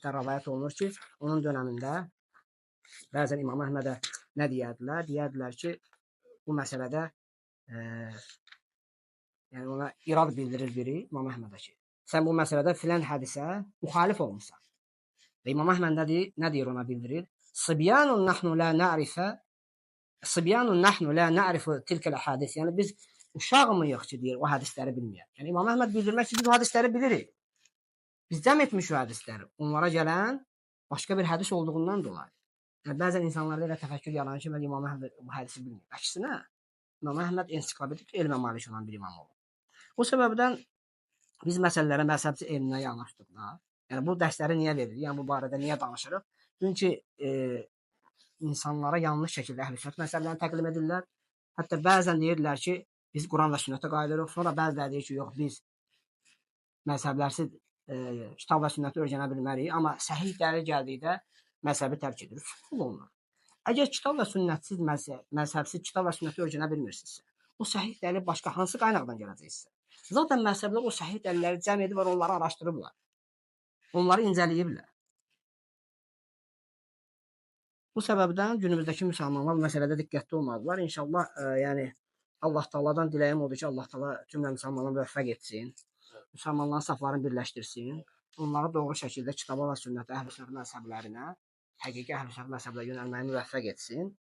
Rəvayət olunur ki, onun dönəmində bəzən İmam Əhmədə nə deyərdilər? Deyərdilər ki, bu məsələdə yəni ona irad bildirir biri İmam Əhmədə ki, sən bu məsələdə filan hədisə müxalif olmusan. Və İmam Əhməd nə deyir, nə deyir ona bildirir? Sıbyanun nahnu la na'rifə Sıbyanun nahnu la na'rifu tilkəl əhadis. Yəni biz uşaq mıyıq ki, deyir, o hədisləri bilməyək. Yəni İmam Əhməd bildirmək ki, biz o hədisləri bilirik. Biz cəm etmiş o hədisləri. Onlara gələn başqa bir hədis olduğundan dolayı. Yəni bəzən insanlarda elə təfəkkür yaranır ki, mən İmam Əhməd bu hədisi bilmir. Əksinə, İmam Əhməd ensiklopedik elmə malik olan bir imam olub. O səbəbdən biz məsələlərə məzhəbçi elminə yanaşdıqda, yəni bu dərsləri niyə veririk? Yəni bu barədə niyə danışırıq? Çünki insanlara yanlış şəkildə əhl-i sünnət məsələlərini təqdim edirlər. Hətta bəzən deyirlər ki, biz Quran və sünnətə qayıdırıq. Sonra bəziləri deyir ki, yox, biz məzhəblərsiz kitab və sünnəti öyrənə bilmərik, amma səhih dəlil gəldikdə məzhəbi tərk edirik. Sual olunur. Əgər kitab və sünnətsiz məzhəbsiz kitab və sünnəti öyrənə bilmirsinizsə, o səhih dəlil başqa hansı qaynaqdan gələcək sizə? Zaten məzhəblər o səhih dəlilləri cəm edib və onları araşdırıblar. Onları incələyiblər. Bu səbəbdən günümüzdəki müsəlmanlar bu məsələdə diqqətli olmalıdırlar. İnşallah, yəni Allah Taala'dan diləyim odur ki, Allah Taala cümlə müsəlmanları müvəffəq etsin. Müsəlmanların saflarını birləşdirsin. Onları doğru şəkildə kitaba və sünnətə, əhl-i sünnət məzhəblərinə, həqiqi əhl-i sünnət məzhəblərinə yönəlməyi müvəffəq etsin.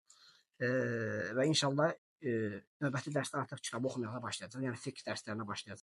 Və inşallah növbəti dərsdə artıq kitabı oxumağa başlayacaq. Yəni fiqh dərslərinə başlayacaq.